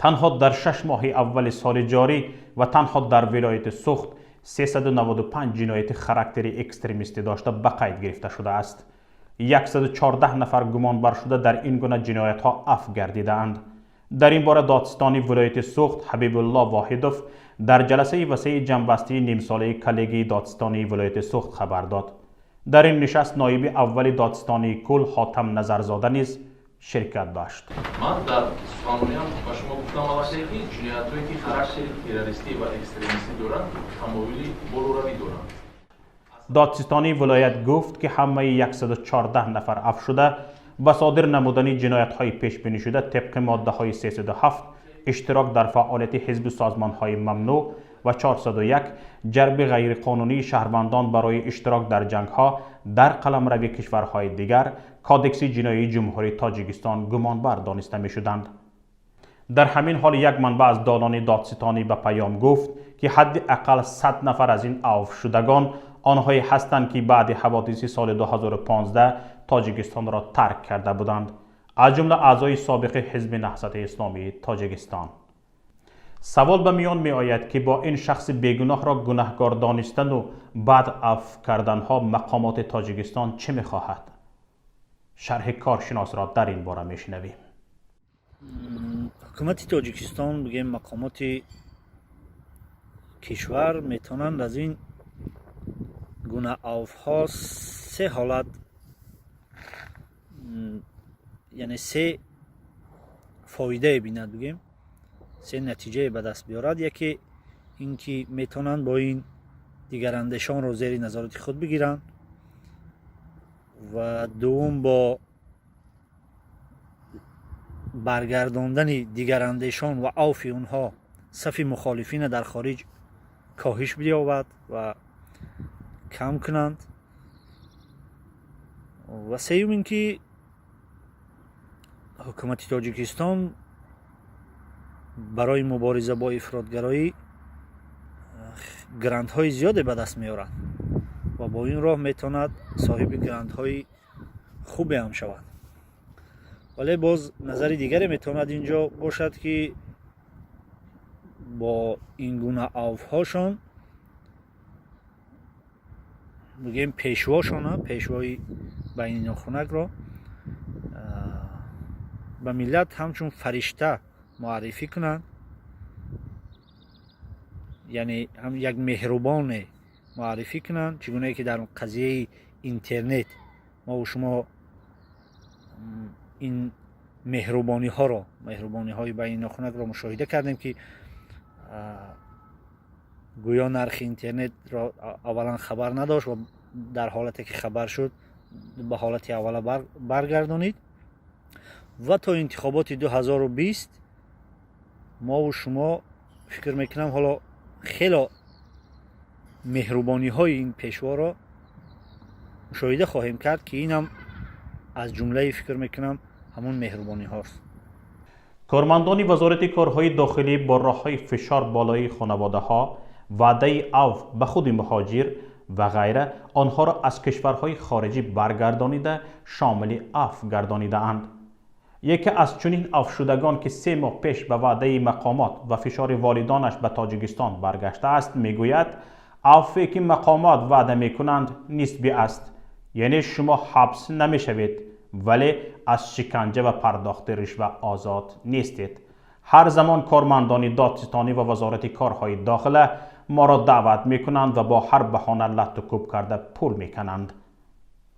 Танҳо дар 6 моҳи аввали соли ҷорӣ ва танҳо дар вилояти Суғд 395 ҷинояти характери экстремистӣ дошта ба қайд гирифта шудааст. 114 нафар гумонбаршуда дар ин гуна ҷиноятҳо афв гардидаанд. Дар ин бора додситони вилояти Суғд Ҳабибулло Воҳидов дар ҷаласаи васеи ҷамъбастии нимсолаи коллегияи додситонии вилояти Суғд хабар дод. Дар ин нишаст ноиби аввали додситонии кул Ҳотам Назарзода низ ширкат дошт. Ман дар суханрониам ба шумо гуфтам аллакай, ки ҷиноятҳое, ки характери террористӣ ва экстремистӣ доранд, тамоюли болоравӣ доранд. Додситонии вилоят гуфт, ки ҳамаи 114 нафар афвшуда ба содир намудани ҷиноятҳои пешбинишуда тибқи моддаҳои 307 иштирок дар фаъолияти ҳизбу созмонҳои мамнӯъ ва 401 ҷалби ғайриқонунии шаҳрвандон барои иштирок дар ҷангҳо дар қаламрави кишварҳои дигар Кодекси ҷиноии Ҷумҳурии Тоҷикистон гумонбар дониста мешуданд. Дар ҳамин ҳол як манбаъ аз долони додситонӣ ба Паём гуфт, ки ҳадди ақал 100 нафар аз ин авфшудагон онҳое ҳастанд, ки баъди ҳаводиси соли 2015 Тоҷикистонро тарк карда буданд, аз ҷумла аъзои собиқи Ҳизби Наҳзати Исломии Тоҷикистон. Савол ба миён меояд, ки бо ин шахси бегуноҳро гунаҳгор донистану баъд афв карданҳо мақомоти Тоҷикистон чӣ мехоҳад? Шарҳи коршиносро дар ин бора мешунавем. Ҳукумати Тоҷикистон, бигем, мақомоти кишвар метавонанд аз ин гуна авфҳо се ҳолат, яъне се фоидае бинад, бигем, се натиҷае ба даст биёрад. Яке ин ки метавонанд бо ин дигарандешонро зери назорати худ бигиранд ва дуввум, бо баргардондани дигарандешон ва авфи онҳо сафи мухолифина дар хориҷ коҳиш биёбад ва кам кунанд ва сеюм ин ки ҳукумати Тоҷикистон барои мубориза бо ифротгароӣ грантҳои зиёде ба даст меорад ва бо ин роҳ метавонад соҳиби грантҳои хубе ҳам шавад. Вале боз назари дигаре метавонад ин ҷо бошад, ки бо ин гуна авфҳошон, бигем, пешвошона, пешвои байни нохунакро ба миллат ҳамчун фаришта муаррифӣ кунанд, яъне як меҳрубоне муаррифӣ кунанд, чӣ гунае ки дар қазияи интернет мову шумо ин меҳрубониҳоро, меҳрубониҳои байни нохунакро мушоҳида кардем, ки гӯё нархи интернетро аввалан хабар надошт ва дар ҳолате ки хабар шуд, ба ҳолати аввала баргардонид. Ва то интихоботи 2020 мову шумо, фикр мекунам, ҳоло хело меҳрубониҳои ин пешворо мушоҳида хоҳем кард, ки инам аз ҷумлаи, фикр мекунам, ҳамон меҳрубониҳост. Кормандони Вазорати корҳои дохилӣ бо роҳҳои фишор болои хонаводаҳо, ваъдаи авф ба худи муҳоҷир ва ғайра онҳоро аз кишварҳои хориҷӣ баргардонида, шомили афв гардонидаанд. Яке аз чунин афвшудагон, ки 3 моҳ пеш ба ваъдаи мақомот ва фишори волидонаш ба Тоҷикистон баргаштааст, мегӯяд, афве ки мақомот ваъда мекунанд, нисбӣ аст, яъне шумо ҳабс намешавед, вале аз шиканҷа ва пардохти ришва озод нестед. Ҳар замон кормандони додситонӣ ва Вазорати корҳои дохила моро даъват мекунанд ва бо ҳар баҳона латту кӯб карда пул мекананд.